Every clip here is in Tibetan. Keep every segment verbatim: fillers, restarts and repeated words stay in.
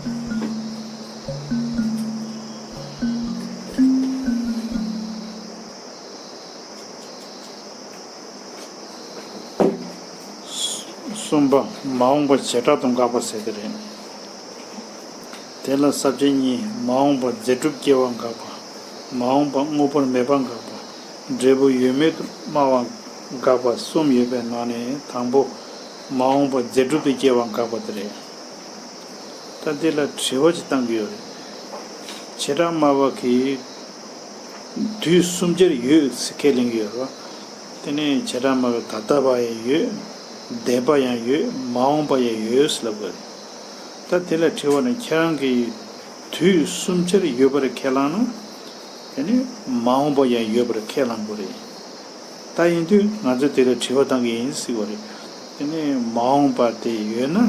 གསུམ་པ། མ་འོངས་པ་བྱེ་བྲག་ཏུ་འགག་པ་ཟེར་གྱི་རེད། དེ་ལ་ས་བཅད་གཉིས། མ་འོངས་པ་རྫས་གྲུབ་སྐྱེ་བ་འགག་པ། མ་འོངས་པ་དངོས་པོར་མེད་པ་འགག་པ། འབྲས་བུ་ཡོད་མེད་དུ་སྨྲ་བ་འགག་པ་གསུམ་ཡོད་པའི་ནང་ནས་དང་པོ། མ་འོངས་པ་རྫས་གྲུབ་ཏུ་སྐྱེ་བ་འགག་པ་དེ་རེད། ད་འདི་ལ་དྲི་བ་ཅིག་བཏང་གི་ཡོད་རེད། བྱེ་བྲག་སྨྲ་བ་གིས་དུས་གསུམ་ཆར་ཡོད་ཟེར་ཁས་ལེན་གྱི་ཡོད་རེད། དེ་ནས་བྱེ་བྲག་སྨྲ་བས་ད་ལྟ་བ་ཡང་ཡོད། འདས་པ་ཡང་ཡོད། མ་འོངས་པ་ཡང་ཡོད་ཟེར་ལབ་དགོས་རེད། ད་དེ་ལ་དྲི་བ་ནི་ཁྱེད་རང་གིས་དུས་གསུམ་ཆར་ཡོད་པར་ཁས་བླངས་ན། དེ་ནི་མ་འོངས་པ་ཡང་ཡོད་པར་ཁས་བླངས་དགོས་རེད། ད་ཡིན་དུས་ང་ཚོས་དེ་ལ་དྲི་བ་བཏང་གི་ཡིན་ཟེར་བ་རེད། དེ་ནི་མ་འོངས་པ་དེ་ཡོད་ན།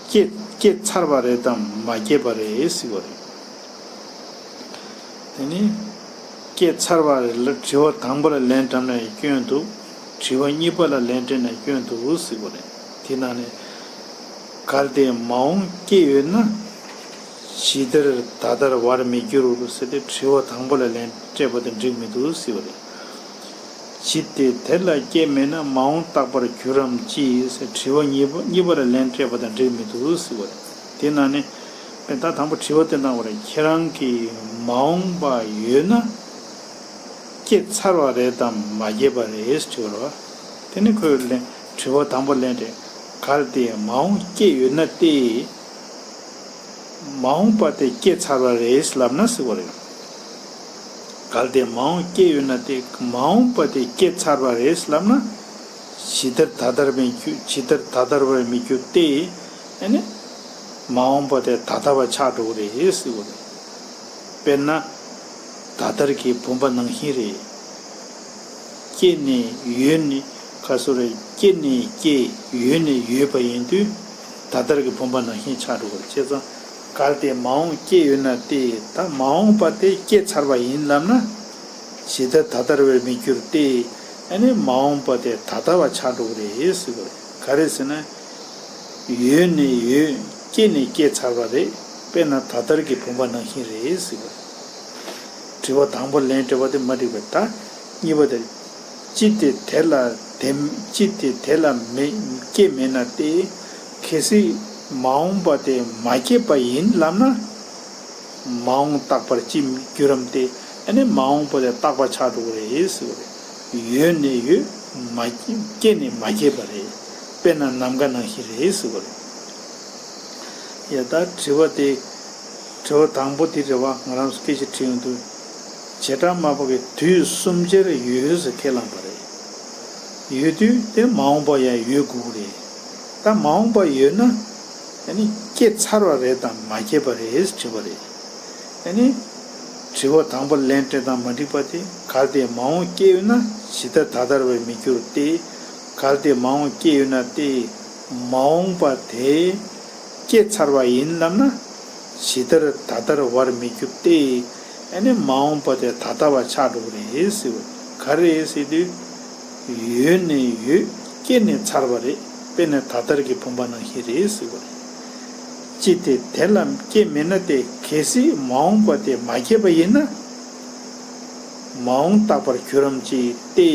སྐྱེ་སྐྱེ་ཚར་བ་རེད་དམ་མ་སྐྱེས་པ་རེད་ཟེར་བ་རེད། དེ་ནི་སྐྱེས་ཚར་བ་རེད་ལ་དྲི་བ་དང་པོ་ལ་ལན་བཀྲམ་ན་ཡང་སྐྱོན་འདུག། དྲི་བ་གཉིས་པ་ལ་ལན་སྤྲད་ན་སྐྱོན་འདུག་ཟེར་བ་རེད། དེ་ནང་ནས། གལ་ཏེ་མ་འོངས་སྐྱེས་ཡོད་ན། ཇི་ལྟར་ད་ལྟར་བར་མི་འགྱུར་ཟེར་ཏེ་དྲི་བ་དང་པོ་ལ་ལན་སྤྲད་པ་དང་འགྲིག་མི་འདུག་ཟེར་བ་རེད། ཇི་སྟེ་དེ་ལ་སྐྱེས་མེད་ན་མ་འོངས་རྟག་པར་འགྱུར་རམ་ཅི་ཟེར་དྲི་བ་གཉིས་པ་གཉིས་པ་ལ་ལན་སྤྲད་པ་དང་འགྲིག་མི་འདུག་ཟེར་བ་རེད། དེ་ནང་ནས་ད་དང་པོ་དྲི་བ་དེ་གནང་བ་རེད། ཁྱེད་རང་གིས་མ་འོངས་པ་ཡོད་ན་སྐྱེས་ཚར་བ་རེད་དམ་མ་སྐྱེས་པ་རེད་དྲི་བ་རེད་བ། དེ་ནི་ཁོས་ལན་དྲི་བ་དང་པོ་ལན་སྤྲད། གལ་ཏེ་མ་འོངས་སྐྱེས་ཡོད་ན་སྟེ། མ་འོངས་པ་དེ་སྐྱེས་ཚར་བ་རེད་ལབ་ན་ཟེར་བ་རེད། གལ་ཏེ་མ་འོངས་སྐྱེས་ཡོད་ན་སྟེ་མ་འོངས་པ་དེ་སྐྱེས་ཚར་བ་རེད་ལབ་ན། ཇི་ལྟར་ད་ལྟར་མི་འགྱུར་ཇི་ལྟར་ད་ལྟར་བར་མི་འགྱུར་ཏེ། ཨ་ནི། མ་འོངས་པ་དེ་ད་ལྟ་བ་ཆགས་འགྲོ་གི་རེད་ཟེར་བ་རེད། དཔེར་ན། ད་ལྟར་གྱི་བུམ་པ་ནང་བཞིན་རེད། སྐྱེས་ནས་ཡོད་ནས་ཁ་སོ་རེ་སྐྱེས་ནས་སྐྱེས་ཡོད་ནས་ཡོད་པ་ཡིན་དུས་ད་ལྟར་གྱི་བུམ་པ་ནང་བཞིན་ཆགས་འགྲོ་གི་རེད། བྱས་ཙང་གལ་ཏེ་མ་འོངས་སྐྱེས་ཡོད་ན་སྟེ་ད་མ་འོངས་པ་དེ་སྐྱེས་ཚར་བ་ཡིན་ལབ་ན། ཇི་ལྟར་ད་ལྟར་བར་མི་འགྱུར་ཏེ། ཨ་ནི་མ་འོངས་པ་དེ་ད་ལྟ་བ་ཆགས་འགྲོ་གི་རེད་ཟེར་བ་རེད། ག་རེ་ཟེར་ན། ཡོད་ནས་ཡོད། སྐྱེས་ནས་སྐྱེས་ཚར་བ་རེད། དཔེར་ན་ད་ལྟར་གྱི་བུམ་པ་ནང་བཞིན་རེད་ཟེར་བ་རེད། དྲི་བ་དང་པོ་ལན་སྤྲད་པ་དེ་མ་འགྲིག་པ་རེད། ད་གཉིས་པ་དེ། ཅི་སྟེ་དེ་ལ་དེ་ཅི་སྟེ་དེ་ལ་མེ་སྐྱེས་མེད་ན་སྟེ། གལ་སྲིད་མ་འོངས་པ་དེ་མ་སྐྱེས་པ་ཡིན་ལབ་ན། མ་འོངས་རྟག་པར་ཅི་འགྱུར་རམ་སྟེ། ཨ་ནི་མ་འོངས་པ་དེ་རྟག་པ་ཆགས་འགྲོ་གི་རེད་ཟེར་བ་རེད། ཡོད་ནས་ཡོད། མ་སྐྱེས་ནས་མ་སྐྱེས་པ་རེད། དཔེར་ན་ནམ་མཁའ་ནང་བཞིན་རེད་ཟེར་བ་རེད། ཡ་ད་དྲི་བ་དེ། དྲི་བ་དང་པོ་དེ་རེད་བ། ང་རང་ཚོ་སྐད་ཆ་དྲིས་ཡོང་དུས། བྱེ་བྲག་སྨྲ་བ་གིས་དུས་གསུམ་ཆར་ཡོད་ཟེར་ཁས་བླངས་པ་རེད། ཡོད་དུས་དེ་མ་འོངས་པ་ཡང་ཡོད་དགོས་ཀྱི་རེད། ད་མ་འོངས་པ་ཡོད་ན། ཨ་ནི་སྐྱེས་ཚར་བ་རེད་དམ་མ་སྐྱེས་པ་རེད་དྲི་བ་རེད། ཨ་ནི། དྲི་བ་དང་པོ་ལན་སྤྲད་སྟངས་མ་འགྲིག་པ་དེ། གལ་ཏེ་མ་འོངས་སྐྱེས་ཡོད་ན་ཇི་ལྟར་ད་ལྟར་བར་མི་འགྱུར་ཏེ། གལ་ཏེ་མ་འོངས་སྐྱེས་ཡོད་ན་སྟེ། མ་འོངས་པ་དེ་སྐྱེས་ཚར་བ་ཡིན་ལབ་ན། ཇི་ལྟར་ད་ལྟར་བར་མི་འགྱུར་ཏེ། ཨ་ནི་མ་འོངས་པ་དེ་ད་ལྟ་བ་ཆགས་འགྲོ་གི་རེད་ཟེར་བ། ག་རེ་ཟེར་དུས། ཡོད་ནས་ཡོད། སྐྱེས་ནས་ཚར་བ་རེད། དཔེར་ན་ད་ལྟར་གྱི་བུམ་པ་ནང་བཞིན་རེད་ཟེར་བ་རེད། ཅི་སྟེ་དེ་ལ་སྐྱེས་མེད་ན་སྟེ། གལ་སྲིད་མ་འོངས་པ་དེ་མ་སྐྱེས་པ་ཡིན་ན། མ་འོངས་རྟག་པར་འགྱུར་རམ་ཅི་སྟེ།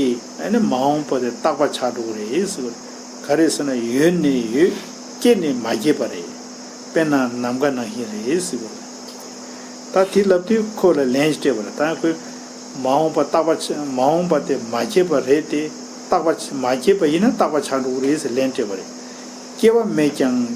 ཨ་ནི་མ་འོངས་པ་དེ་རྟག་པ་ཆགས་འགྲོ་གི་རེད་ཟེར་བ་རེད། ག་རེ་ཟེར་ན་ཡོད་ནས་ཡོད། སྐྱེས་ནས་མ་སྐྱེས་པ་རེད། དཔེར་ན་ནམ་མཁའ་ནང་བཞིན་རེད་ཟེར་བ་རེད། ད་དེ་ལབ་དུས་ཁོ་ལ་ལན་ཞིག་སྤྲད་པ་རེད། ད་ཁོས་མ་འོངས་པ་རྟག་པ་ཆ་མ་འོངས་པ་དེ་མ་སྐྱེས་པ་རེད་དེ། རྟག་པ་ཆ་མ་སྐྱེས་པ་ཡིན་ན་རྟག་པ་ཆགས་འགྲོ་གི་རེད་ཟེར་ལན་སྤྲད་པ་རེད། སྐྱེ་བ་མེད་ཀྱང་།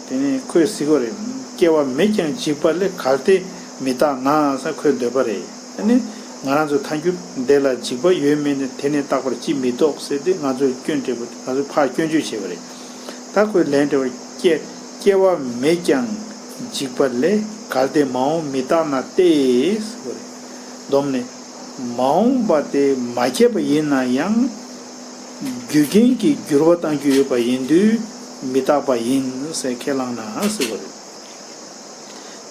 དེ་ནས་ཁོས་ཟེར་གོ་རེད། སྐྱེ་བ་མེད་ཀྱང་འཇིག་པ་ལས་གལ་ཏེ་མི་རྟག་ན་ཟེར་ཁོས་འདོད་པ་རེད། ཨ་ནི། ང་རང་ཚོ་ཐལ་འགྱུར་འདི་ལ་འཇིག་པ་ཡོད་མེད་ནི་དེ་ནི་རྟག་པར་ཅིས་མི་རྟོགས་ཟེར་ཏེ་ང་ཚོས་སྐྱོན་སྤྲད་པ་ང་ཚོས་ཕར་སྐྱོན་བརྗོད་བྱས་པ་རེད། ད་ཁོས་ལན་སྤྲད་པར་སྐྱེ་སྐྱེ་བ་མེད་ཀྱང་འཇིག་པ་ལས་གལ་ཏེ་མ་འོངས་མི་རྟག་ན་སྟེ་ཟེར་བ་རེད། བསྡོམས་ནས་མ་འོངས་པ་དེ་མ་སྐྱེས་པ་ཡིན་ན་ཡང་རྒྱུ་རྐྱེན་གྱིས་འགྱུར་བ་གཏང་རྒྱུ་ཡོད་པ་ཡིན་དུས་མི་རྟག་པ་ཡིན་ཟེར་ཁས་བླངས་ན་ཟེར་བ་རེད།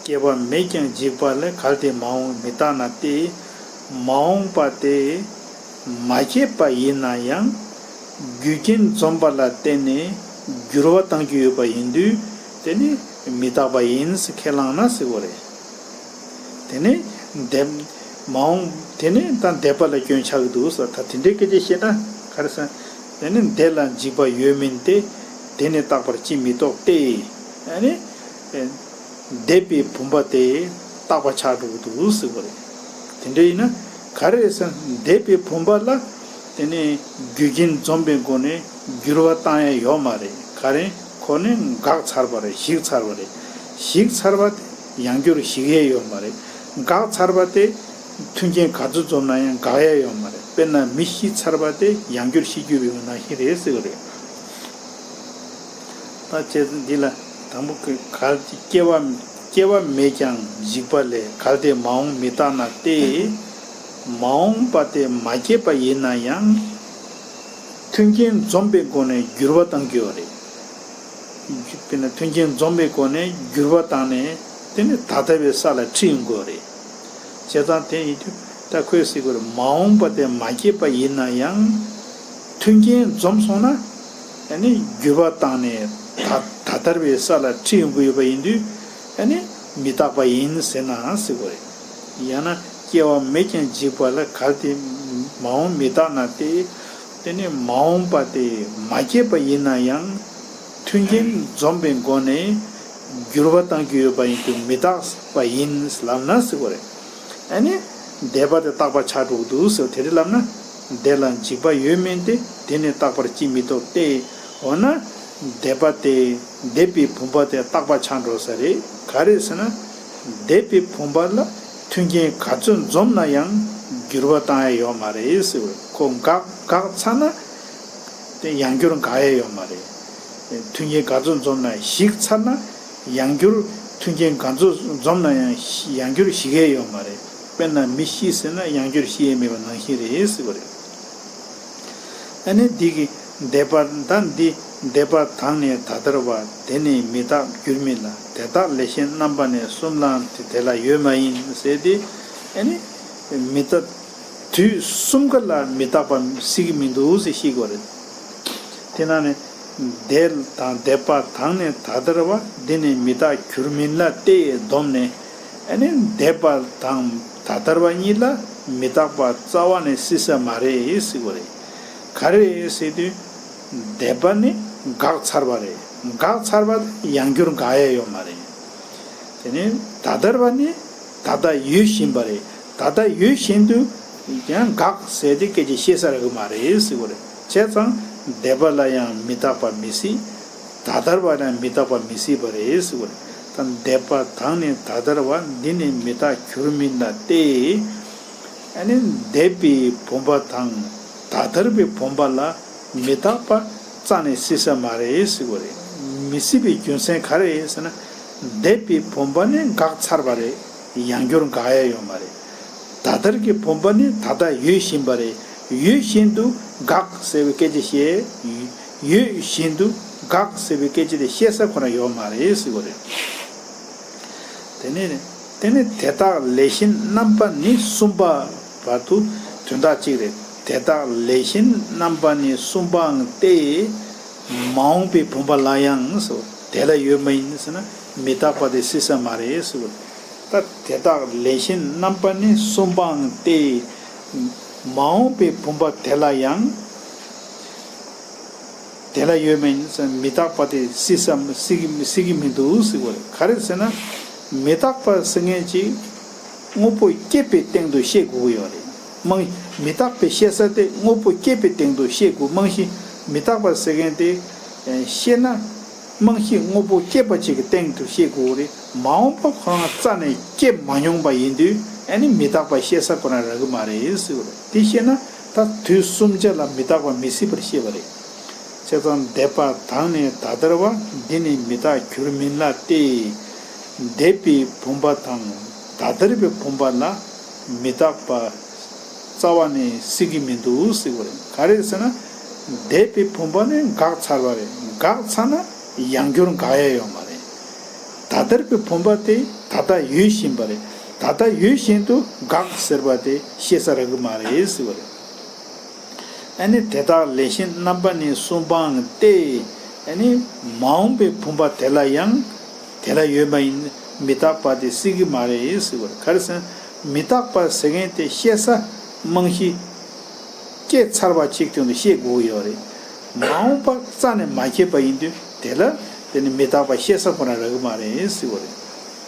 སྐྱེ་བ་མེད་ཀྱང་འཇིག་པ་ལས་གལ་ཏེ་མ་འོངས་མི་རྟག་ན་སྟེ། མ་འོངས་པ་དེ་མ་སྐྱེས་པ་ཡིན་ན་ཡང་རྒྱུ་རྐྱེན་འཛོམས་པ་ལ་བརྟེན་ནས་འགྱུར་བ་གཏང་རྒྱུ་ཡོད་པ་ཡིན་དུས་ དེ་ནི་མི་རྟག་པ་ཡིན་ཟེར་ཁས་བླངས་ན་ཟེར་བ་རེད། དེ་ནི་འདས་མ་འོངས་དེ་ནི་ད་འདས་པ་ལ་སྐྱོན་ཆགས་ཀྱི་འདུག་ཟེར། ད་དེ་འདྲའི་སྐད་ཆ་བཤད་ན་ག་རེ་ཟེར། དེ་ནི་འདས་ལ་འཇིགས་པ་ཡོད་མིན་ཏེ། དེ་ནི་རྟག་པར་ཅིས་མི་རྟོགས་ཏེ། ཨ་ནི་འདས་པའི་བུམ་པ་དེ་རྟག་པ་ཆགས་འགྲོ་གི་འདུག་ཟེར་བ་རེད། དེ་འདྲ་ཡིན་ན་ག་རེ་ཟེར། འདས་པའི་བུམ་པ་ལ་དེ་ནི་རྒྱུ་རྐྱེན་འཛོམས་པའི་སྒོ་ནས་འགྱུར་བ་བཏང་ཡ་ཡོད་མ་རེད། ག་རེ་ཁོ་ནི་འགག་ཚར་བ་རེད། ཞིག་ཚར་བ་རེད། ཞིག་ཚར་བ་དེ་ཡང་བསྐྱར་ཞིག་ཡས་ཡོད་མ་རེད། འགག་ཚར་བ་དེ་མཐུན་རྐྱེན་ག་ཚོད་འཛོམས་ན་ཡང་འགག་ཡས་ཡོད་མ་རེད། དཔེར་ན་མི་ཤི་ཚར་བ་དེ་ཡང་བསྐྱར་ཤི་རྒྱུ་ཡོད་ནང་བཞིན་རེད་ཟེར་བ་རེད། ད་བྱས་ཙང་འདི་ལ་དང་པོ་གི་གལ་ཏེ་སྐྱེ་བ་སྐྱེ་བ་མེད་ཀྱང་འཇིག་པ་ལས། གལ་ཏེ་མ་འོངས་མི་རྟག་ན་སྟེ། མ་འོངས་པ་དེ་མ་སྐྱེས་པ་ཡིན་ན་ཡང་མཐུན་རྐྱེན་འཛོམས་པའི་སྒོ་ནས་འགྱུར་བ་བཏང་གི་ཡོད་རེད། དཔེར་ན་མཐུན་རྐྱེན་འཛོམས་པའི་སྒོ་ནས་འགྱུར་བ་བཏང་ནས་དེ་ནི་ད་ལྟ་བའི་ས་ལ་ཁྲིད་ཡོང་གི་ཡོད་རེད། བྱས་ཙང་དེ་ཡིན་དུས་ད་ཁོས་ཟེར་གྱི་ཡོད་རེད། མ་འོངས་པ་དེ་མ་སྐྱེས་པ་ཡིན་ན་ཡང་མཐུན་རྐྱེན་འཛོམས་སོང་ན་ཨ་ནི་འགྱུར་བ་བཏང་ནས་ད་ད་ལྟ་བའི་ས་ལ་ཁྲིད་ཡོང་གི་ཡོད་པ་ཡིན་དུས་ཨ་ནི་མི་རྟག་པ་ཡིན་ཟེར་ན་ཟེར་གྱི་ཡོད་རེད། ཡང་ན་སྐྱེ་བ་མེད་ཀྱང་འཇིག་པ་ལ། གལ་ཏེ་མ་འོངས་མི་རྟག་ན་སྟེ། དེ་ནི་མ་འོངས་པ་དེ་མ་སྐྱེས་པ་ཡིན་ན་ཡང་མཐུན་རྐྱེན་འཛོམས་པའི་སྒོ་ནས་འགྱུར་བ་བཏང་གི་ཡོད་པ་ཡིན་དུས་མི་རྟག་པ་ཡིན་ལབ་ན་ཟེར་བ་རེད། ཨ་ནི་འདས་པ་དེ་རྟག་པ་ཆགས་འགྲོ་གི་འདུག་ཟེར། དེ་རེད་ལབ་ན་འདས་ལ་འཇིགས་པ་ཡོད་མིན་ཏེ། དེ་ནི་རྟག་པར་ཅིས་མི་རྟོགས་ཏེ། འོ་ན་འདས་པ་དེ་འདས་པའི་བུམ་པ་དེ་རྟག་པ་ཆགས་འགྲོ་ས་རེད། ག་རེ་ཟེར་ན་འདས་པའི་བུམ་པ་ལ་མཐུན་རྐྱེན་ག་ཚོད་འཛོམས་ན་ཡང་འགྱུར་བ་བཏང་ཡ་ཡོད་མ་རེད་ཟེར་བས། ཁོ་འགག་འགག་ཚར་ན་དེ་ཡང་བསྐྱར་འགག་ཡ་ཡོད་མ་རེད། མཐུན་རྐྱེན་ག་ཚོད་འཛོམས་ན། ཞིག་ཚར་ན་ཡང་བསྐྱར་མཐུན་རྐྱེན་ག་ཚོད་འཛོམས་ན་ཡང་ཡང་བསྐྱར་ཞིག་ཡ་ཡོད་མ་རེད། དཔེར་ན་མི་ཤི་ཟེར་ན་ཡང་བསྐྱར་ཤི་ཡ་མེད་པ་ནང་བཞིན་རེད་ཟེར་བ་རེད། ཨ་ནི་འདི་གི་འདས་པ་ད་འདི་འདས་པ་དང་ནི་ད་ལྟར་བ། དེ་ནི་མི་རྟག་འགྱུར་མིན་ལ། དེ་དག་ལས་གཞན་རྣམ་པ་ནི། གསུམ་ལའང་དེ་ལ་ཡོད་མ་ཡིན་ཟེར་ཏེ། ཨ་ནི་མི་རྟག་དུས་གསུམ་ཀ་ལ་མི་རྟག་པ་སྲིད་ཀྱི་མི་འདུག་ཟེར་ཤེས་དགོས་རེད། དེ་ན་ནི་འདས་དང་འདས་པ་དང་ནི་ད་ལྟར་བ། འདི་ནི་མི་རྟག་འགྱུར་མིན་ལ་སྟེ་བསྡོམས་ནས། ཨ་ནི་འདས་པ་དང་ད་ལྟར་བ་གཉིས་ལ་མི་རྟག་པ་རྩ་བ་ནས་སྲིད་ས་མ་རེད་ཟེར་དགོས་རེད། ག་རེ་ཟེར་དུས་འདས་པ་ནི་འགག་ཚར་བ་རེད། འགག་ཚར་བ་དེ་ཡང་བསྐྱར་འགག་ཡ་ཡོད་མ་རེད། དེ་ནས་ད་ལྟར་བ་ནི་ད་ལྟ་ཡོད་བཞིན་པ་རེད། ད་ལྟ་ཡོད་བཞིན་དུ་ཡང་འགག་ཟེར་ཏེ་སྐད་ཆ་བཤད་ས་རག་གི་མ་རེད་ཟེར་བ་རེད། བྱས་ཙང་འདས་པ་ལ་ཡང་མི་རྟག་པ་མི་སྲིད། ད་ལྟར་བ་ལ་ཡང་མི་རྟག་པ་མི་སྲིད་པ་རེད་ཟེར་བ་རེད། ད་འདས་པ་དང་ནི་ད་ལྟར་བ། འདི་ནི་མི་རྟག་འགྱུར་མིན་ལ་སྟེ། ཨ་ནི་འདས་པའི་བུམ་པ་དང་ད་ལྟར་བའི་བུམ་པ་ལ་མི་རྟག་པ་རྩ་ནས་སྲིད་ས་མ་རེད་ཟེར་བ་རེད། མི་སྲིད་པའི་རྒྱུ་མཚན་ག་རེ་ཟེར་ན། འདས་པའི་བུམ་པ་ནི་འགག་ཚར་བ་རེད། ཡང་བསྐྱར་འགག་ཡ་ཡོད་མ་རེད། ད་ལྟར་གྱི་བུམ་པ་ནི་ད་ལྟ་ཡོད་བཞིན་པ་རེད། ཡོད་བཞིན་དུ་འགག་ཟེར་བའི་སྐད་ཆ་བཤད། ཡོད་བཞིན་དུ་འགག་ཟེར་བའི་སྐད་ཆ་དེ་བཤད་ས་ཁོ་ན་ཡོད་མ་རེད་ཟེར་བ་རེད། དེ་ནས་དེ་ནི་དེ་དག་ལས་གཞན་རྣམ་པ་ནི་གསུམ་པ་བར་དུ་དོན་དག་གཅིག་རེད། དེ་དག་ལས་གཞན་རྣམ་པ་ནི་གསུམ་པའང་སྟེ། མ་འོངས་པའི་བུམ་པ་ལ་ཡང་ཟེར། དེ་ལ་ཡོད་མ་ཡིན་ཟེར་ན་མི་རྟག་པ་དེ་སྲིད་ས་མ་རེད་ཟེར། ད་དེ་དག་ལས་གཞན་རྣམ་པ་ནི་གསུམ་པའང་སྟེ། མ་འོངས་པའི་བུམ་པ་དེ་ལ་ཡང་། དེ་ལ་ཡོད་མིན་ཟེར། མི་རྟག་པ་དེ་སྲིད་ས་སྲིད་ཀྱི་སྲིད་ཀྱི་མི་འདུག་ཟེར་བ་རེད། ག་རེ་ཟེར་ན། མི་རྟག་པ་ཟེར་མཁན་ཅིག་དངོས་པོ་སྐྱེས་པའི་སྟེང་དུ་བཤད་དགོས་ཀྱི་ཡོད་རེད། རྨང་མི་རྟག་པའི་བཤད་ས་དེ་དངོས་པོ་སྐྱེས་པའི་སྟེང་དུ་བཤད་དགོས། རྨང་གཞི་མི་རྟག་པ་ཟེར་མཁན་དེ་བཤད་ན། རྨང་གཞི་དངོས་པོ་སྐྱེས་པ་ཅིག་གི་སྟེང་དུ་བཤད་དགོས་རེད། མ་འོངས་པ་ཁོ་རང་རྩ་ནས་སྐྱེས་མ་མྱོང་པ་ཡིན་དུས་ཨ་ནི་མི་རྟག་པ་བཤད་ས་ཁོ་རང་རག་གི་མ་རེད་ཟེར་བ་རེད། དེ་བཤད་ན་ད་དུས་གསུམ་ཆ་ལ་མི་རྟག་པ་མི་སྲིད་པར་བཤད་པ་རེད། བྱས་ཙང་འདས་པ་དང་ནི་ད་ལྟར་བ། འདི་ནི་མི་རྟག་འགྱུར་མིན་ལ་སྟེ། འདས་པའི་བུམ་པ་དང་ད་ལྟར་བའི་བུམ་པ་ལ་མི་རྟག་པ་རྩ་བ་ནས་སྲིད་ཀྱི་མི་འདུག་ཟེར་བ་རེད། ག་རེ་ཟེར་ན། འདས་པའི་བུམ་པ་ནི་འགག་ཚར་བ་རེད། འགག་ཚར་ན་ཡང་བསྐྱར་འགག་ཡ་ཡོད་མ་རེད། ད་ལྟར་གྱི་བུམ་པ་དེ་ད་ལྟ་ཡོད་བཞིན་པ་རེད། ད་ལྟ་ཡོད་བཞིན་དུ་འགག་ཟེར་བ་དེ་བཤད་ས་རག་གི་མ་རེད་ཟེར་བ་རེད། ཨ་ནི་དེ་དག་ལས་གཞན་རྣམ་པ་ནི་གསུམ་པའང་སྟེ། ཨ་ནི་མ་འོངས་པའི་བུམ་པ་དེ་ལ་ཡང་དེ་ལ་ཡོད་མ་ཡིན། མི་རྟག་པ་དེ་སྲིད་ཀྱི་མ་རེད་ཟེར་བ་རེད། ག་རེ་ཟེར་ན་མི་རྟག་པ་ཟེར་མཁན་དེ་བཤད་ས་རྨང་གཞི་སྐྱེས་ཚར་བ་གཅིག་སྟོང་དུ་བཤད་དགོས་ཀྱི་ཡོད་རེད། མ་འོངས་པ་རྩ་ནས་མ་སྐྱེས་པ་ཡིན་དུས་དེ་ལ་དེ་ནི་མི་རྟག་པ་བཤད་ས་ཁོ་ན་རག་གི་མ་རེད་ཟེར་བ་རེད།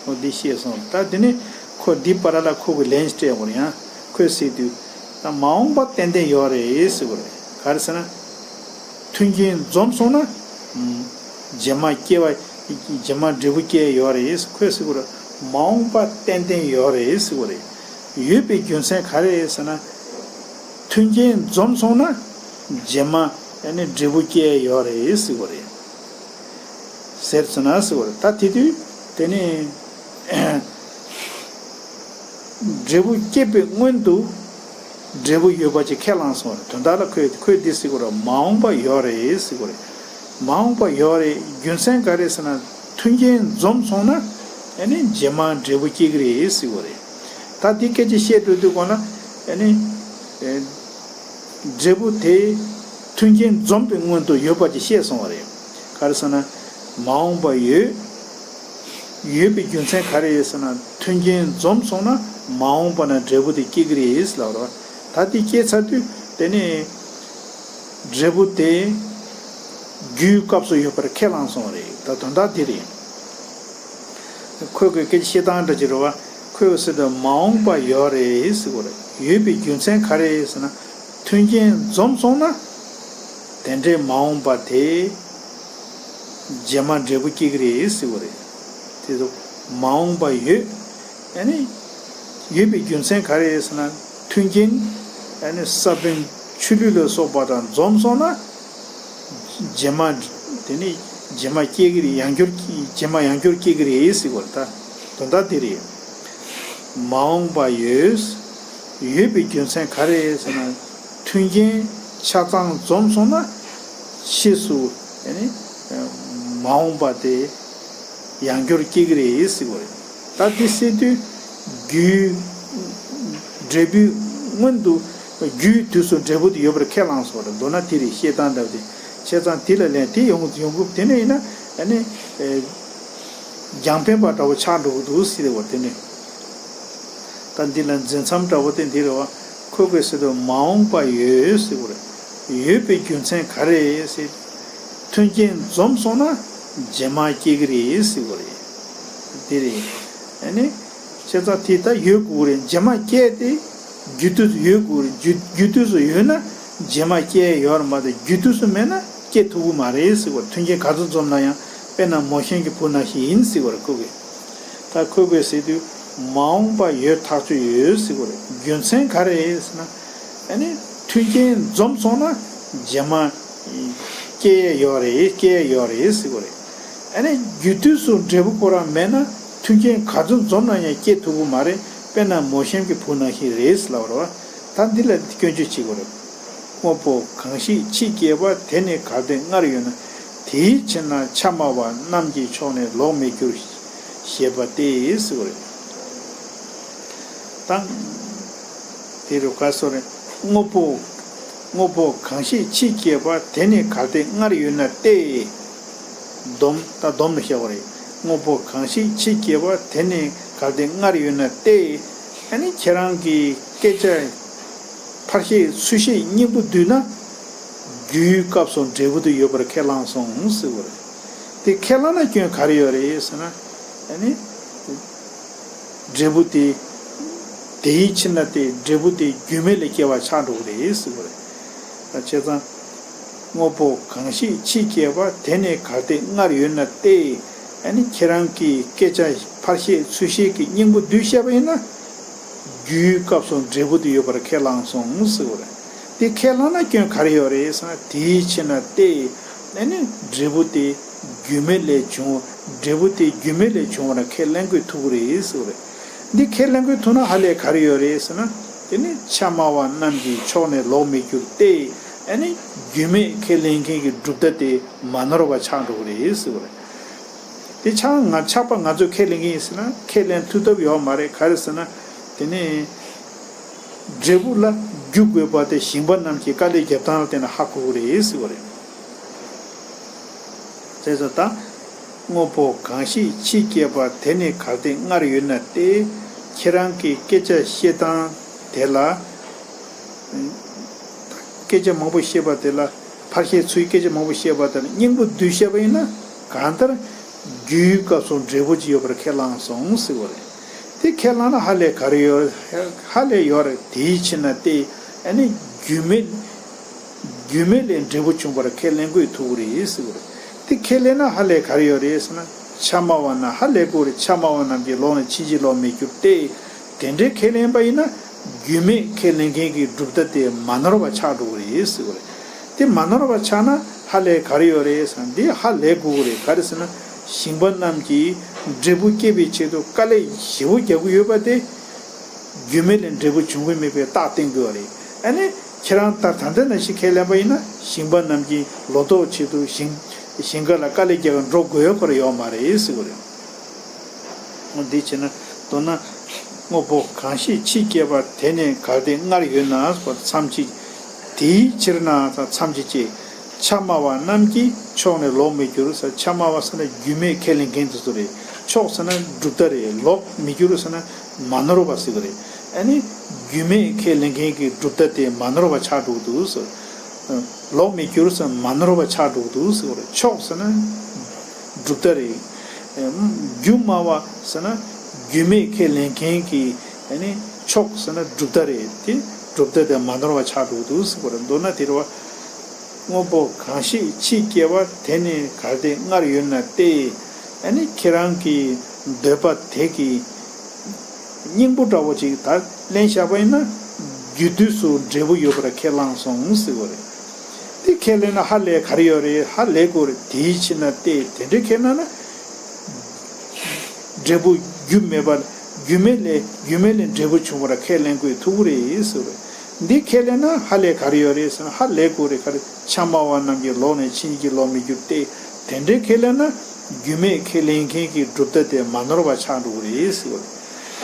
འོ་འདི་བཤད་སོང་། ད་དེ་ནི་ཁོ་འདི་པར་ལ་ཁོ་གི་ལན་སྤྲད་བ་རེད། ཡང་ཁོས་ཟེར་དུས་ད་མ་འོངས་པ་ཏན་ཏན་ཡོད་རེད་ཟེར་བ་རེད། ག་རེ་ཟེར་ན། མཐུན་རྐྱེན་འཛོམས་སོང་ན། རྗེས་མ་སྐྱེ་བ། རྗེས་མ་འབྲས་བུ་སྐྱེ་ཡོད་རེད་ཁོས་ཟེར་གོ་རེད། མ་འོངས་པ་ཏན་ཏན་ཡོད་རེད་ཟེར་གོ་རེད། ཡོད་པའི་རྒྱུ་མཚན་ག་རེ་རེད་ཟེར་ན། མཐུན་རྐྱེན་འཛོམས་སོང་ན། རྗེས་མ་ཡང་ནི་འབྲས་བུ་སྐྱེ་ཡོད་རེད་ཟེར་གོ་རེད། ཟེར་ཟེར་ན་ཟེར་གོ་རེད། ད་དེ་དུས་དེ་ནི། འབྲས་བུ་སྐྱེས་པའི་སྔོན་དུ་འབྲས་བུ་ཡོད་པ་ཅིག་ཁས་བླངས་སོང་བ་རེད། དོན་དག་ལ་ཁོས་ཁོས་འདི་ཟེར་གོ་རེད། མ་འོངས་པ་ཡོད་རེད་ཟེར་གོ་རེད། མ་འོངས་པ་ཡོད་རེད། རྒྱུ་མཚན་ག་རེ་ཟེར་ན་མཐུན་རྐྱེན་འཛོམས་སོང་ན་ཨ་ནི་རྗེས་མ་འབྲས་བུ་སྐྱེ་གི་རེད་ཟེར་གོ་རེད། ད་འདི་སྐད་ཆ་བཤད་འགྲོ་དུས་གོང་ལ་ཨ་ནི་འབྲས་བུ་དེ་མཐུན་རྐྱེན་འཛོམས་པའི་སྔོན་དུ་ཡོད་པ་ཅིག་བཤད་སོང་བ་རེད། ག་རེ་ཟེར་ན་མ་འོངས་པ་ཡོད། ཡོད་པའི་རྒྱུ་མཚན་ག་རེ་རེད་ཟེར་ན་མཐུན་རྐྱེན་འཛོམས་སོང་ན་མ་འོངས་པ་ན་འབྲས་བུ་དེ་སྐྱེ་གི་རེད་ལབ་རོ། ད་དེ་སྐྱེས་ཚར་དུས་དེ་ནས་འབྲས་བུ་དེ་རྒྱུའི་སྐབས་སུ་ཡོད་པར་ཁས་བླངས་སོང་བ་རེད། ད་དོན་དག་དེ་རེད། ཁོས་ཁོའི་སྐད་ཆ་བཤད་སྟངས་འདྲ་ཅིག་རེད་བ། ཁོས་ཟེར་དུས་མ་འོངས་པ་ཡོད་རེད་ཟེར་གོ་རེད། ཡོད་པའི་རྒྱུ་མཚན་ག་རེ་རེད་ཟེར་ན་མཐུན་རྐྱེན་འཛོམས་སོང་ན་དེ་འདྲའི་མ་འོངས་པ་དེ། རྗེས་མ་འབྲས་བུ་སྐྱེ་གི་རེད་ཟེར་བ་རེད། དེ་ཚོ་མ་འོངས་པ་ཡོད། ཨ་ནི་ཡོད་པའི་རྒྱུ་མཚན་ག་རེ་རེད་ཟེར་ན་མཐུན་རྐྱེན་ཨ་ནི་ས་བོན་ཆུ་ལུད་ལ་སོགས་པ་དང་འཛོམས་སོང་ན་རྗེས་མ་དེ་ནི་རྗེས་མ་སྐྱེ་གི་རེད། ཡང་བསྐྱར་རྗེས་མ་ཡང་བསྐྱར་སྐྱེ་གི་རེད་ཟེར་བ་རེད། ད་དོན་དག་དེ་རེད། མ་འོངས་པ་ཡོད། ཡོད་པའི་རྒྱུ་མཚན་ག་རེ་རེད་ཟེར་ན་མཐུན་རྐྱེན་ཆ་ཚང་འཛོམས་སོང་ན་ཕྱིས་སུ་ཨ་ནི་མ་འོངས་པ་དེ་ཡང་བསྐྱར་སྐྱེ་གི་རེད་ཟེར་བ་རེད། ད་དེ་ཟེར་དུས་རྒྱུའི་འབྲས་བུའི་སྔོན་དུ་རྒྱུའི་དུས་སུ་འབྲས་བུ་དེ་ཡོད་པར་ཁས་བླངས་སོང་བ་རེད། མདོར་ན་དེ་རེད། བཤད་སྟངས་འདྲ་བ་དེ་བྱས་ཙང་དེ་ལ་ལན་དེ་ཡོང་ཡོང་གི་དེ་ནས་ཡིན་ན་ཨ་ནི། རྒྱང་འཕེན་པ་འདྲ་བོ་ཆགས་འགྲོ་གི་འདུག་ཟེར་བ་དེ་ནི། ད་འདི་ལ་འཛིན་མཚམས་འདྲ་བོ་དེ་འདི་རེད་བ། ཁོས་ཁོས་ཟེར་དུས་མ་འོངས་པ་ཡོད་ཟེར་བ་རེད། ཡོད་པའི་རྒྱུ་མཚན་ག་རེ་ཟེར། མཐུན་རྐྱེན་འཛོམས་སོང་ན་རྗེས་མ་སྐྱེ་གི་རེད་ཟེར་བ་རེད། འདི་རེད། ཨ་ནི། བྱས་ཙང་དེ་ད་ཡོད་དགོས་རེད། རྗེས་མ་སྐྱེ་དེ། རྒྱུ་དུས་སུ་ཡོད་དགོས་རེད། རྒྱུ་རྒྱུ་དུས་སུ་ཡོད་ན་རྗེས་མ་སྐྱེ་ཡོད་རེད་མ་གཏོགས་རྒྱུ་དུས་སུ་མེད་ན་སྐྱེ་ཐུབ་ཀྱི་མ་རེད་ཟེར་བ་རེད། མཐུན་རྐྱེན་ག་ཚོད་འཛོམས་ན་ཡང་དཔེར་ན་མོ་གཤམ་གྱི་བུ་ནང་བཞིན་ཡིན་ཟེར་བ་རེད་ཁོ་གིས། ད་ཁོས་ཁོས་ཟེར་དུས་མ་འོངས་པ་ཡོད་ཐག་ཆོད་ཡོད་ཟེར་བ་རེད། རྒྱུ་མཚན་ག་རེ་རེད་ཟེར་ན། ཨ་ནི་མཐུན་རྐྱེན་འཛོམས་སོང་ན་རྗེས་མ་སྐྱེ་ཡས་ཡོད་རེད། སྐྱེ་ཡས་ཡོད་རེད་ཟེར་བ་རེད། ཨ་ནི་རྒྱུ་དུས་སུ་འབྲས་བུ་ཁོ་རང་མེད་ན་མཐུན་རྐྱེན་ག་ཚོད་འཛོམས་ན་ཡང་སྐྱེ་ཐུབ་ཀྱི་མ་རེད། དཔེར་ན་མོ་གཤམ་གྱི་བུ་ནང་བཞིན་རེད་ཟེར་ལབ་པ་རེད་བ། ད་འདི་ལ་སྐྱོན་བརྗོད་བྱེད་དགོས་རེད། དངོས་པོ་གང་ཞིག་ཕྱིས་སྐྱེས་པ་དེ་ནི་གལ་ཏེ་སྔར་ཡོད་ན། དེའི་ཕྱིར་ན་ཆ་སྨྲ་བ་རྣམས་ཀྱི་ཕྱོགས་ནས་ལོག་མི་འགྱུར། ཞེས་པ་སྟེ་ཟེར་བ་རེད། དང་། དེ་རུ་ག་སོ་རེད། དངོས་པོ། དངོས་པོ་གང་ཞིག་ཕྱིས་སྐྱེས་པ་དེ་ནི་གལ་ཏེ་སྔར་ཡོད་ན་སྟེ། སྡོམ་ད་སྡོམ་ལ་བཞག་པ་རེད། དངོས་པོ་གང་ཞིག་ཕྱིས་སྐྱེས་པ་དེ་ནི་གལ་ཏེ་སྔར་ཡོད་ན་སྟེ། ཨ་ནི་ཁྱེད་རང་གི་སྐད་ཆ་ཕར་བཤད་ཚུར་བཤད་སྙིང་པོ་བསྡུས་ན། རྒྱུའི་སྐབས་སུ་འབྲས་བུ་དེ་ཡོད་པར་ཁས་བླངས་སོང་ཟེར་བ་རེད། དེ་ཁས་བླངས་ན་སྐྱོན་ག་རེ་ཡོད་རེད་ཟེར་ན། ཨ་ནི། འབྲས་བུ་དེ། དེའི་ཕྱིར་ན་སྟེ་འབྲས་བུ་དེ་རྒྱུ་མེད་ལས་སྐྱེ་བ་ཆགས་འགྲོ་གི་རེད་ཟེར་བ་རེད། ད་བྱས་ཙང་། དངོས་པོ་གང་ཞིག་ཕྱིས་སྐྱེས་པ་དེ་ནི་གལ་ཏེ་སྔར་ཡོད་ན་སྟེ། ཨ་ནི་ཁྱེད་རང་གི་སྐད་ཆ་ཕར་བཤད་ཚུར་བཤད་ཀྱི་སྙིང་པོ་བསྡུས་བཤད་པ་ཡིན་ན། རྒྱུའི་སྐབས་སུ་འབྲས་བུ་དེ་ཡོད་པར་ཁས་བླངས་སོང་ཟེར་བ་རེད། དེ་ཁས་བླངས་ན་སྐྱོན་ག་རེ་ཡོད་རེད་ཟེར་ན། དེའི་ཕྱིར་ན་སྟེ། ཨ་ནི་འབྲས་བུ་དེ་རྒྱུ་མེད་ལས་བྱུང་། འབྲས་བུ་དེ་རྒྱུ་མེད་ལས་བྱུང་བ་ལ་ཁས་ལེན་དགོས་ཐུག་གི་རེད་ཟེར་བ་རེད། འདི་ཁས་ལེན་དགོས་ཐུག་ན་ཧ་ལས་ག་རེ་ཡོད་རེད་ཟེར་ན། དེ་ནི་ཆ་སྨྲ་བ་རྣམས་ཀྱི་ཕྱོགས་ནས་ལོག་མི་འགྱུར་ཏེ། ཨ་ནི་རྒྱུ་མེད་ཁས་ལེན་མཁན་གྱི་གྲུབ་མཐའ་དེ་མ་ནོར་བ་ཆགས་འགྲོ་གི་རེད་ཟེར་བ་རེད། དེ་ཆགས་ང་ཆགས་པ་ང་ཚོས་ཁས་ལེན་གྱི་ཡིན་ཟེར་ན་ཁས་ལེན་ཐུབ་ཐབས་ཡོད་མ་རེད། ག་རེ་ཟེར་ན། དེ་ནི་འབྲས་བུ་ལ་རྒྱུ་དགོས་པ་དེ་ཞིང་པ་རྣམས་ཀྱི་དཀའ་ལས་རྒྱབ་སྟངས་ལ་བརྟེན་ནས་ཧ་གོ་གི་རེད་ཟེར་བ་རེད། ཟེར་སོ། ད་དངོས་པོ་གང་ཞིག་ཕྱིས་སྐྱེས་པ་དེ་ནི་གལ་ཏེ་སྔར་ཡོད་ན་སྟེ། ཁྱེད་རང་གིས་སྐད་ཆ་བཤད་སྟངས་དེ་ལ། སྐད་ཆ་མང་པོ་བཤད་པ་དེ་ལ། ཕར་བཤད་ཚུར་སྐད་ཆ་མང་པོ་བཤད་པ་དེ་ལ་སྙིང་པོ་བསྡུས་བཤད་པ་ཡིན་ན། གང་ལྟར་རྒྱུའི་སྐབས་སུ་འབྲས་བུ་ཅིག་ཡོད་པར་ཁས་བླངས་སོང་ཟེར་བ་རེད། དེ་ཁས་བླངས་ན་ཧ་ལས་ག་རེ་ཡོད། ཧ་ལས་ཡོད་རེད། དེའི་ཕྱིར་ན་སྟེ། ཨ་ནི་རྒྱུ་མེད། རྒྱུ་མེད་ལས་འབྲས་བུ་བྱུང་བར་ཁས་ལེན་དགོས་ཐུག་གི་རེད་ཟེར་བ་རེད། དེ་ཁས་ལེན་ན་ཧ་ལས་ག་རེ་ཡོད་རེད་ཟེར་ན། ཆ་སྨྲ་བ་རྣམས། ཧ་ལས་དགོས་རེད། ཆ་སྨྲ་བ་རྣམས་ཀྱི་ལོག་ནས་ཕྱིན་ཅི་ལོག་མི་འགྱུར་ཏེ། དེ་འདྲའི་ཁས་ལེན་པ་ཡིན་ན། རྒྱུ་མེད་ཁས་ལེན་མཁན་གྱི་གྲུབ་མཐའ་དེ་མ་ནོར་བ་ཆགས་འགྲོ་གི་རེད་ཟེར་བ་རེད། དེ་མ་ནོར་བ་ཆགས་ན་ཧ་ལས་ག་རེ་ཡོད་རེད་ཟེར་ན། འདི་ཧ་ལས་དགོས་ཀྱི་རེད། ག་རེ་ཟེར་ན། ཞིང་པ་རྣམས་ཀྱིས་འབྲས་བུ་སྐྱེད་པའི་ཆེད་དུ་དཀའ་ལས་ཞེ་པོ་རྒྱག་གི་ཡོད་པ་དེ། རྒྱུ་མེད་ལས་འབྲས་བུ་འབྱུང་གི་མེད་པའི་རྟགས་བསྟན་དགོས་པ་རེད། ཨ་ནི་ཁྱེད་རང་ལྟར་ད་ལྟ་ནང་བཞིན་ཁས་ལེན་པ་ཡིན་ན། ཞིང་པ་རྣམས་ཀྱིས་ལོ་ཏོག་ཆེད་དུ་ཞིང་ཞིང་ཁ་ལ་དཀའ་ལས་རྒྱག་གི་འགྲོ་དགོས་ཡོད་པར་ཡོད་མ་རེད་ཟེར་བ་རེད། འོ་འདི་བྱས་ན། མདོར་ན། དངོས་པོ་གང་ཞིག་ཕྱིས་སྐྱེས་པ་དེ་ནི་གལ་ཏེ་སྔར་ཡོད་ན་མཚམས་གཅིག་དེའི་ཕྱིར་ན་མཚམས་གཅིག་ཅེས། ཆ་སྨྲ་བ་རྣམས་ཀྱི་ཕྱོགས་ནས་ལོག་མི་འགྱུར་ཟེར། ཆ་སྨྲ་བ་ཟེར་ན་རྒྱུ་མེད་ཁས་ལེན་མཁན་དེ་ཚོ་རེད། ཕྱོགས་ཟེར་ན་གྲུབ་མཐའ་རེད། ལོག་མི་འགྱུར་ཟེར་ན་མ་ནོར་བ་ཟེར་གི་རེད། ཨ་ནི་རྒྱུ་མེད་ཁས་ལེན་མཁན་གྱི་གྲུབ་མཐའ་དེ་མ་ནོར་བ་ཆགས་འགྲོ་གི་འདུག་ཟེར། ལོག་མི་འགྱུར་ཟེར་ན་མ་ནོར་བ་ཆགས་འགྲོ་གི་འདུག་ཟེར་གི་རེད། ཕྱོགས་ཟེར་ན་གྲུབ་མཐའ་རེད། རྒྱུ་སྨྲ་བ་ཟེར་ན་རྒྱུ་མེད་ཁས་ལེན་མཁན་གྱི། ཨ་ནི་ཕྱོགས་ཟེར་ན་གྲུབ་མཐའ་རེད། དེ་གྲུབ་མཐའ་དེ་མ་ནོར་བ་ཆགས་འགྲོ་གི་འདུག་ཟེར་བ་རེད། མདོར་ན་དེ་རེད་བ། དངོས་པོ་གང་ཞིག་ཕྱིས་སྐྱེས་པ་དེ་ནི་གལ་ཏེ་སྔར་ཡོད་ན་སྟེ། ཨ་ནི་ཁྱེད་རང་གི་འདོད་པ་དེ་གི་སྙིང་པོ་འདྲ་བོ་ཅིག་ད་ལེན་བཞག་པ་ཡིན་ན། རྒྱུ་དུས་སུ་འབྲས་བུ་ཡོད་པར་ཁས་བླངས་སོང་ཟེར་བ་རེད། དེ་ཁས་ལེན་ན་ཧ་ལས་ག་རེ་ཡོད་རེད། ཧ་ལས་དགོས་རེད། དེའི་ཕྱིར་ན་སྟེ། དེ་འདྲའི་ཁས་ལེན་ན། འབྲས་བུ་རྒྱུ་མེད་པ། རྒྱུ་མེད་ལས་རྒྱུ་མེད་ལས་འབྲས་བུ་བྱུང་བར་ཁས་ལེན་དགོས་ཐུག་གི་རེད་ཟེར་བ་རེད། འདི་ཁས་ལེན་ན་ཧ་ལས་ག་རེ་ཡོད་རེད་ཟེར་ན། ཧ་ལས་དགོས་རེད། ག་རེ། ཆ་སྨྲ་བ་རྣམས་ཀྱི་ལོག་ནས་ཕྱིན་ཅི་ལོག་མི་འགྱུར་ཏེ། དེ་འདྲའི་ཁས་ལེན་ན་རྒྱུ་མེད་ཁས་ལེན་མཁན་གྱི་གྲུབ་མཐའ་དེ་མ་ནོར་བ་ཆགས་འགྲོ་གི་རེད་ཟེར་བ་རེད།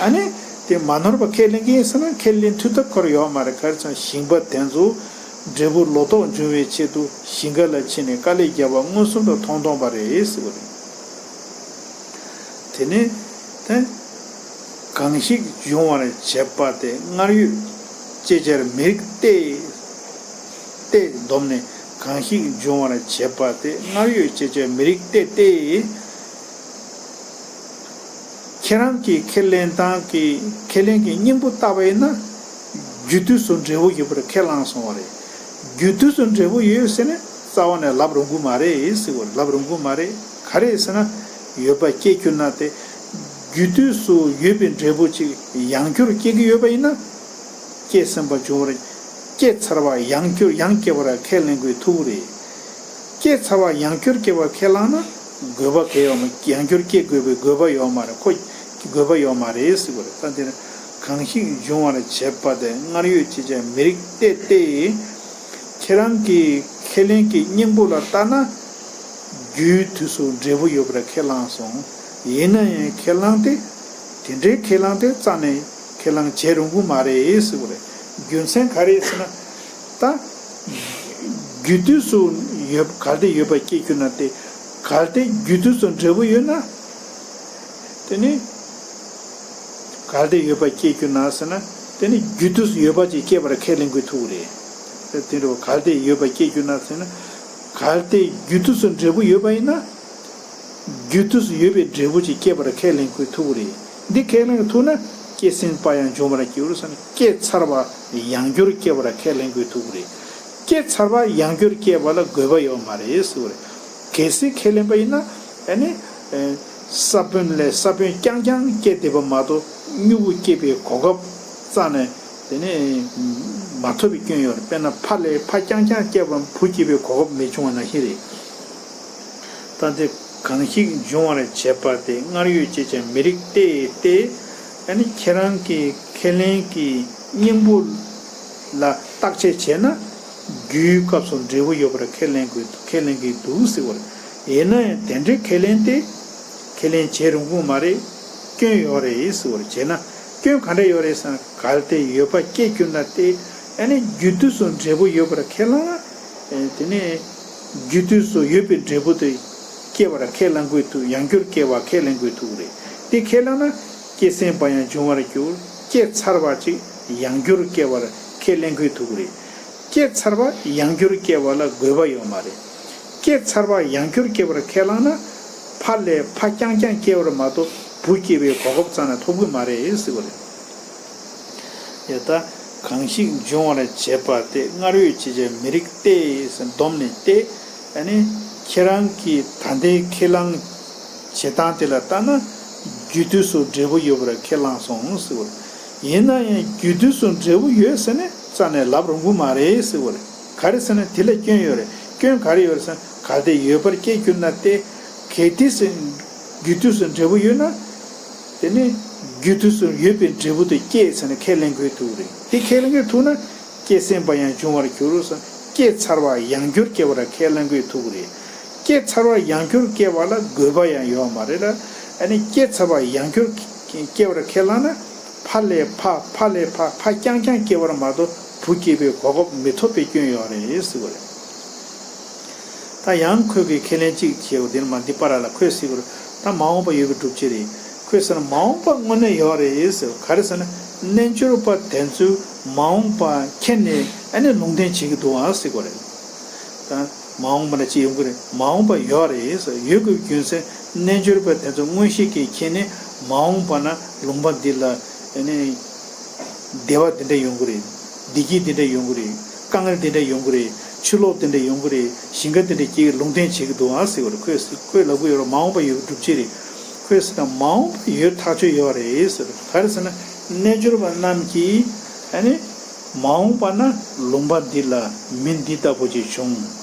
ཨ་ནི་དེ་མ་ནོར་བ་ཁས་ལེན་མཁན་ཟེར་ན་ཁས་ལེན་ཐུབ་ཐབས་ཁོ་རང་ཡོད་མ་རེད། ག་རེ་ཟེར་ན་ཞིང་པ་དེ་ཚོ་འབྲས་བུ་ལོ་ཏོག་འབྱུང་བའི་ཆེད་དུ་ཞིང་ཁ་ལ་ཕྱིན་ནས་དཀའ་ལས་བརྒྱབ་པ་མངོན་སུམ་དུ་མཐོང་སྟོང་པ་རེད་ཟེར་བ་རེད། དེ་ནས་དེ་གང་ཞིག་འབྱུང་བར་བྱེད་པ་དེ་སྔར་ཡོད་ཅེས་བྱར་མི་རིགས་ཏེ། ཏེ་བསྡོམས་ནས་གང་ཞིག་འབྱུང་བར་བྱེད་པ་དེ་སྔར་ཡོད་ཅེས་བྱར་མི་རིགས་ཏེ་སྟེ། ཁྱེད་རང་གི་ཁས་ལེན་སྟངས་ཀྱི་ཁས་ལེན་གྱི་སྙིང་པོ་བལྟས་པ་ཡིན་ན། རྒྱུ་དུས་སུ་འབྲས་བུ་ཡོད་པར་ཁས་བླངས་སོང་བ་རེད། རྒྱུ་དུས་སུ་འབྲས་བུ་ཡོད་ཟེར་ནས་རྩ་བ་ནས་ལབ་རུང་གི་མ་རེད་ཟེར་བ་རེད། ལབ་རུང་གི་མ་རེད། ག་རེ་ཟེར་ན། ཡོད་པ་སྐྱེ་གྱུར་ན་སྟེ། རྒྱུ་དུས་སུ་ཡོད་པའི་འབྲས་བུ་ཅིག་ཡང་བསྐྱར་སྐྱེ་གི་ཡོད་པ་ཡིན་ན། སྐྱེས་ཟིན་པ་འབྱུང་བར། སྐྱེས་ཚར་བ་ཡང་བསྐྱར་ཡང་སྐྱེ་བར་ཁས་ལེན་དགོས་ཐུག་གི་རེད། སྐྱེས་ཚར་བ་ཡང་བསྐྱར་སྐྱེ་བར་ཁས་བླངས་ན། དགོས་པ་གལ་ཡོད་མ། ཡང་བསྐྱར་སྐྱེ་དགོས་པའི་དགོས་པ་ཡོད་མ་རེད། ཁོ་དགོས་པ་ཡོད་མ་རེད་ཟེར་བ་རེད། ད་འདིར་གང་ཞིག་འབྱུང་བར་བྱེད་པ་དེ་སྔར་ཡོད་ཅེས་བྱར་མི་རིགས་ཏེ་སྟེ། ཁྱེད་རང་གི་ཁས་ལེན་གྱི་སྙིང་པོ་ལ་བལྟས་ན། རྒྱུའི་དུས་སུ་འབྲས་བུ་ཡོད་པར་ཁས་བླངས་སོང་། ཡིན་ན་ཡང་ཁས་བླངས་དེ། དེ་འདྲའི་ཁས་བླངས་དེ་རྩ་ནས་ཁས་བླངས་བྱེད་རུང་གི་མ་རེད་ཟེར་བ་རེད། རྒྱུ་མཚན་ག་རེ་ཟེར་ན། ད་རྒྱུ་དུས་སུ་ཡོད། གལ་ཏེ་ཡོད་པ་སྐྱེ་གྱུར་ན་སྟེ། གལ་ཏེ་རྒྱུ་དུས་སུ་འབྲས་བུ་ཡོད་ན། དེ་ནི་གལ་ཏེ་ཡོད་པ་སྐྱེ་གྱུར་ན་ཟེར་ན། དེ་ནི་རྒྱུ་དུས་སུ་ཡོད་པ་ཅིག་སྐྱེ་བར་ཁས་ལེན་དགོས་ཐུག་རེད། དེ་འདྲ་བ་གལ་ཏེ་ཡོད་པ་སྐྱེ་གྱུར་ན་ཟེར་ན། གལ་ཏེ་རྒྱུ་དུས་སུ་འབྲས་བུ་ཡོད་པ་ཡིན་ན། རྒྱུ་དུས་སུ་ཡོད་པའི་འབྲས་བུ་ཅིག་སྐྱེ་བར་ཁས་ལེན་དགོས་ཐུག་རེད། འདི་ཁས་ལེན་ཐུབ་ན། སྐྱེས་ཟིན་པ་ཡང་འབྱུང་བར་འགྱུར་ཟེར་ན། སྐྱེས་ཚར་བ་ཡང་བསྐྱར་སྐྱེ་བར་ཁས་ལེན་དགོས་ཐུག་རེད། སྐྱེས་ཚར་བ་ཡང་བསྐྱར་སྐྱེ་བ་ལ་དགོས་པ་ཡོད་མ་རེད་ཟེར་བ་རེད། གལ་སྲིད་ཁས་ལེན་པ་ཡིན་ན། ཨ་ནི། ས་བོན་ལས་ས་བོན་རྐྱང་རྐྱང་སྐྱེས་བསྡད་པ་མ་གཏོགས་མྱུ་གུ་སྐྱེས་པའི་གོ་སྐབས་རྩ་ནས་དེ་ནས་མ་ཐོབ་པའི་སྐྱོན་ཡོད་རེད། དཔེར་ན་ཕ་ལས་ཕ་རྐྱང་རྐྱང་སྐྱེས་པ་བུ་སྐྱེས་པའི་གོ་སྐབས་མི་བྱུང་བ་ནང་བཞིན་རེད། ད་དེ་གང་ཞིག་འབྱུང་བར་བྱེད་པ་དེ་སྔར་ཡོད་ཅེས་བྱར་མི་རིགས་ཏེ་སྟེ། ཨ་ནི་ཁྱེད་རང་གི་ཁས་ལེན་གྱི་སྙིང་པོ་ལ་བརྟག་དཔྱད་བྱས་ན། རྒྱུའི་སྐབས་སུ་འབྲས་བུ་ཡོད་པར་ཁས་ལེན་དགོས། ཁས་ལེན་གྱི་འདུག་ཟེར་བ་རེད། ཡིན་ན་ཡང་དེ་འདྲའི་ཁས་ལེན་དེ་ཁས་ལེན་བྱེད་རུང་གི་མ་རེད། སྐྱོན་ཡོད་རེད་ཟེར་བ་རེད། བྱས་ན་སྐྱོན་ག་འདྲ་ཡོད་རེད་ཟེར་ན། གལ་ཏེ་ཡོད་པ་སྐྱེ་གྱུར་ན་སྟེ། ཨ་ནི་རྒྱུ་དུས་སུ་འབྲས་བུ་ཡོད་པར་ཁས་བླངས་ན། དེ་ནས་རྒྱུ་དུས་སུ་ཡོད་པའི་འབྲས་བུ་དེ། སྐྱེ་བར་ཁས་བླང་དགོས་ཐུག་ཡང་བསྐྱར་སྐྱེ་བ་ཁས་ལེན་དགོས་ཐུག་རེད། དེ་ཁས་བླངས་ན་སྐྱེས་ཟིན་པ་ཡང་འབྱུང་བར་འགྱུར། སྐྱེས་ཚར་བ་ཅིག་ཡང་བསྐྱར་སྐྱེ་བར་ཁས་ལེན་དགོས་ཐུག་རེད། སྐྱེས་ཚར་བ་ཡང་བསྐྱར་སྐྱེ་བ་ལ་དགོས་པ་ཡོད་མ་རེད། སྐྱེས་ཚར་བ་ཡང་བསྐྱར་སྐྱེ་བར་ཁས་བླངས་ན་ཕ་ལས་ཕ་རྐྱང་རྐྱང་སྐྱེ་བར་མ་གཏོགས་བུ་སྐྱེ་བའི་གོ་སྐབས་རྩ་ནས་ཐོབ་ཀྱི་མ་རེད་ཟེར་བ་རེད། ཡ་ད། གང་ཞིག་འབྱུང་བར་བྱེད་པ་སྟེ། སྔར་ཡོད་ཅེས་བྱ་མི་རིགས་ཏེ། བསྡོམས་ནས་ཏེ། ཨ་ནི། ཁྱེད་རང་གིས་ད་ལྟའི་ཁས་བླངས་བྱེད་སྟངས་དེ་ལ་ལྟ་ན། རྒྱུ་དུས་སུ་འབྲས་བུ་ཡོད་པར་ཁས་བླངས་སོང་ཟེར་བ། ཡིན་ན་ཡང་རྒྱུ་དུས་སུ་འབྲས་བུ་ཡོད་ཟེར་ནས་རྩ་ནས་ལབ་རུང་གི་མ་རེད་ཟེར་བ་རེད། ག་རེ་ཟེར་ན་དེ་ལ་སྐྱོན་ཡོད་རེད། སྐྱོན་ག་རེ་ཡོད་རེད་ཟེར་ན། གལ་ཏེ་ཡོད་པར་སྐྱེས་གྱུར་ན་སྟེ། གལ་ཏེ་ཟེར། རྒྱུ་དུས་སུ་འབྲས་བུ་ཡོད་ན། དེ་ནི་རྒྱུ་དུས་སུ་ཡོད་པའི་འབྲས་བུ་དེ་སྐྱེས་ཟེར་ནས་ཁས་ལེན་དགོས་ཐུག་རེད། དེ་ཁས་ལེན་དགོས་ཐུག་ན། སྐྱེས་ཟིན་པ་ཡང་འབྱུང་བར་འགྱུར་ཟེར། སྐྱེས་ཚར་བ་ཡང་བསྐྱར་སྐྱེ་བར་ཁས་ལེན་དགོས་ཐུག་རེད། སྐྱེས་ཚར་བ་ཡང་བསྐྱར་སྐྱེ་བ་ལ་དགོས་པ་ཡང་ཡོད་མ་རེད་ལ། ཨ་ནི་སྐྱེས་ཚར་བ་ཡང་བསྐྱར་སྐྱེ་བར་ཁས་བླངས་ན། ཕ་ལས་ཕ་ཕ་ལས་ཕ་ཕ་རྐྱང་རྐྱང་སྐྱེ་བར་མ་གཏོགས་བུ་སྐྱེ་བའི་གོ་སྐབས་མི་ཐོབ་པའི་སྐྱོན་ཡོད་རེད་ཟེར་བ་རེད། ད་ཡང་ཁོས་ཀྱི་ཁས་ལེན་གཅིག་བྱས་འོ་དེར་མ་འདི་པ་ར་ལ་ཁོས་ཟེར་གི་རེད། ད་མ་འོངས་པ་ཡོད་པའི་སྒྲུབ་བྱེད་རེད། ཁོས་ཟེར་ན་མ་འོངས་པ་དངོས་གནས་ཡོད་རེད་ཟེར། ག་རེ་ཟེར་ན་རྣལ་འབྱོར་པ་དེ་ཚོས་མ་འོངས་པ་མཁྱེན་ནས་ཨ་ནི་ལུང་བསྟན་བྱེད་ཀྱི་འདུག་ཨ་ཟེར་གོ་རེད། ད་མ་འོངས་པ་ན་ཅི་ཡོང་གི་རེད། མ་འོངས་པ་ཡོད་རེད་ཟེར། ཡོད་དགོས་རྒྱུ་མཚན་རྣལ་འབྱོར་པ་དེ་ཚོ་མངོན་ཤེས་ཀྱིས་མཁྱེན་ནས་མ་འོངས་པ་ན་ལུང་པ་འདི་ལ་ཨ་ནི། བདེ་བ་འདི་འདྲ་ཡོང་གི་རེད། བདེ་སྐྱིད་འདི་འདྲ་ཡོང་གི་རེད། དཀའ་ངལ་འདི་འདྲ་ཡོང་གི་རེད། ཕྱིར་ལོག་འདི་འདྲ་ཡོང་གི་རེད། ཞིང་ཁ་འདི་འདྲ་སྐྱེ་གི་ལུང་བསྟན་བྱེད་ཀྱི་འདུག་ཨང་ཟེར་བ་རེད། ཁོས་ཁོས་ལབ་གི་ཡོད་རེད། མ་འོངས་པ་ཡོད་པའི་སྒྲུབ་བྱེད་རེད། ཁོས་ཟེར་ན་མ་འོངས་པ་ཡོད་ཐག་ཆོད་ཡོད་རེད་ཟེར། ག་རེ་ཟེར་ན་རྣལ་འབྱོར་པ་རྣམས་ཀྱིས་ཨ་ནི་མ་འོངས་པ་ན་ལུང་པ་འདི་ལ་མི་འདི་ལྟ་བུ་ཅིག་བྱུང་།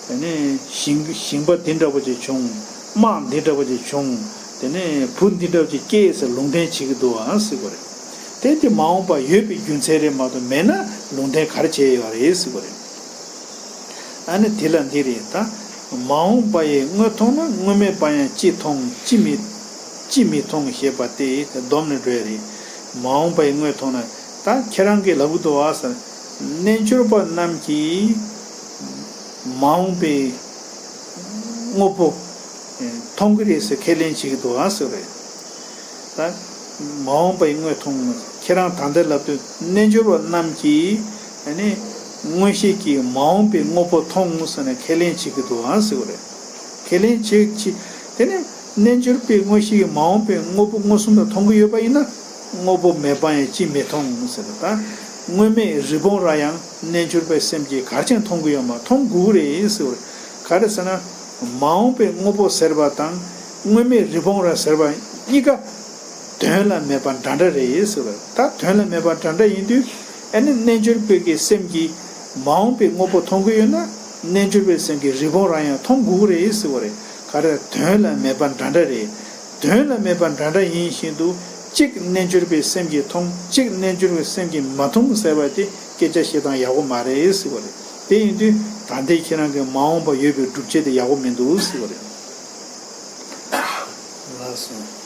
ཨ་ནི་ཞིང་ཞིང་པ་འདི་འདྲ་བོ་ཅིག་བྱུང་། དམག་འདི་འདྲ་བོ་ཅིག་བྱུང་། དེ་ནས་བུ་འདི་འདྲ་བོ་ཅིག་སྐྱེས་ཟེར་ལུང་བསྟན་བྱེད་ཀྱི་འདུག་ཨང་ཟེར་བ་རེད། དེ་དེ་མ་འོངས་པ་ཡོད་པའི་རྒྱུ་མཚན་རེད་མ་གཏོགས་མེད་ན་ལུང་བསྟན་ག་རེ་བྱས་ཡོད་རེད་ཟེར་བ་རེད། ཨ་ནི་དེ་ལ་འདི་རེད་ད། མ་འོངས་པ་ཡི་དངོས་མཐོང་ན་སྔོན་མེད་པ་ཡང་ཅི་མཐོང་ཅི་མི་ཅི་མི་མཐོང་ཞེས་པ་སྟེ་དེ་སྡོམ་ནས་འགྲོ་ཡ་རེད། མ་འོངས་པ་ཡི་དངོས་མཐོང་ན་ད་ཁྱེད་རང་གིས་ལབ་གི་འདུག་ཨ་ཟེར། རྣལ་འབྱོར་པ་རྣམས་ཀྱིས་མ་འོངས་པའི་དངོས་པོ་མཐོང་གི་རེད་ཟེར་ཁས་ལེན་བྱེད་ཀྱི་འདུག་ཨ་ཟེར་བ་རེད། ད་མ་འོངས་པའི་དངོས་མཐོང་། ཁྱེད་རང་ད་ལྟ་ལབ་དུས་རྣལ་འབྱོར་པ་རྣམས་ཀྱིས་ཨ་ནི་མངོན་ཤེས་ཀྱིས་མ་འོངས་པའི་དངོས་པོ་མཐོང་ཟེར་ནས་ཁས་ལེན་བྱེད་ཀྱི་འདུག་ཨང་ཟེར་བ་རེད། ཁས་ལེན་བྱེད་ཀྱི། དེ་ནས་རྣལ་འབྱོར་པའི་མངོན་ཤེས་ཀྱིས་མ་འོངས་པའི་དངོས་པོ་མངོན་སུམ་དུ་མཐོང་གི་ཡོད་པ་ཡིན་ན་དངོས་པོ་མེད་པ་ཡང་ཅིས་མི་མཐོང་ཟེར་ད། དངོས་མེད་རི་བོང་རྭ་ཡང་རྣལ་འབྱོར་པའི་སེམས་ཀྱིས་གར་ཅན་མཐོང་གི་ཡོད་མ་མཐོང་དགོས་ཀྱི་རེད་ཟེར་བ་རེད། ག་རེ་ཟེར་ན། མ་འོངས་པའི་དངོས་པོ་ཟེར་བ་དང་། དངོས་མེད་རི་བོང་རྭ་ཟེར་བ་གཉིས་ཀ་དོན་ལ་མེད་པ་འདྲ་འདྲ་རེད་ཟེར་བ། ད་དོན་ལ་མེད་པ་འདྲ་འདྲ་ཡིན་དུས། ཨ་ནི་རྣལ་འབྱོར་པའི་གི་སེམས་ཀྱིས་མ་འོངས་པའི་དངོས་པོ་མཐོང་གི་ཡོད་ན། རྣལ་འབྱོར་པའི་སེམས་ཀྱིས་རི་བོང་རྭ་ཡང་མཐོང་དགོས་ཀྱི་རེད་ཟེར་བ་རེད། ག་རེ་དོན་ལ་མེད་པ་འདྲ་འདྲ་རེད། དོན་ལ་མེད་པ་འདྲ་འདྲ་ཡིན་བཞིན་དུ་གཅིག་རྣལ་འབྱོར་པའི་སེམས་ཀྱིས་མཐོང་གཅིག་རྣལ་འབྱོར་པའི་སེམས་ཀྱིས་མ་མཐོང་ཟེར་བ་དེ་སྐད་ཆ་བཤད་སྟངས་ཡག་པོ་མ་རེད་ཟེར་བ་རེད། དེ་ཡིན་དུས་ད་ལྟའི་ཁྱེད་རང་གི་མ་འོངས་པ་ཡོད་པའི་སྒྲུབ་བྱེད་དེ་ཡག་པོ་མི་འདུག་ཟེར་བ་རེད། ལགས་སོ།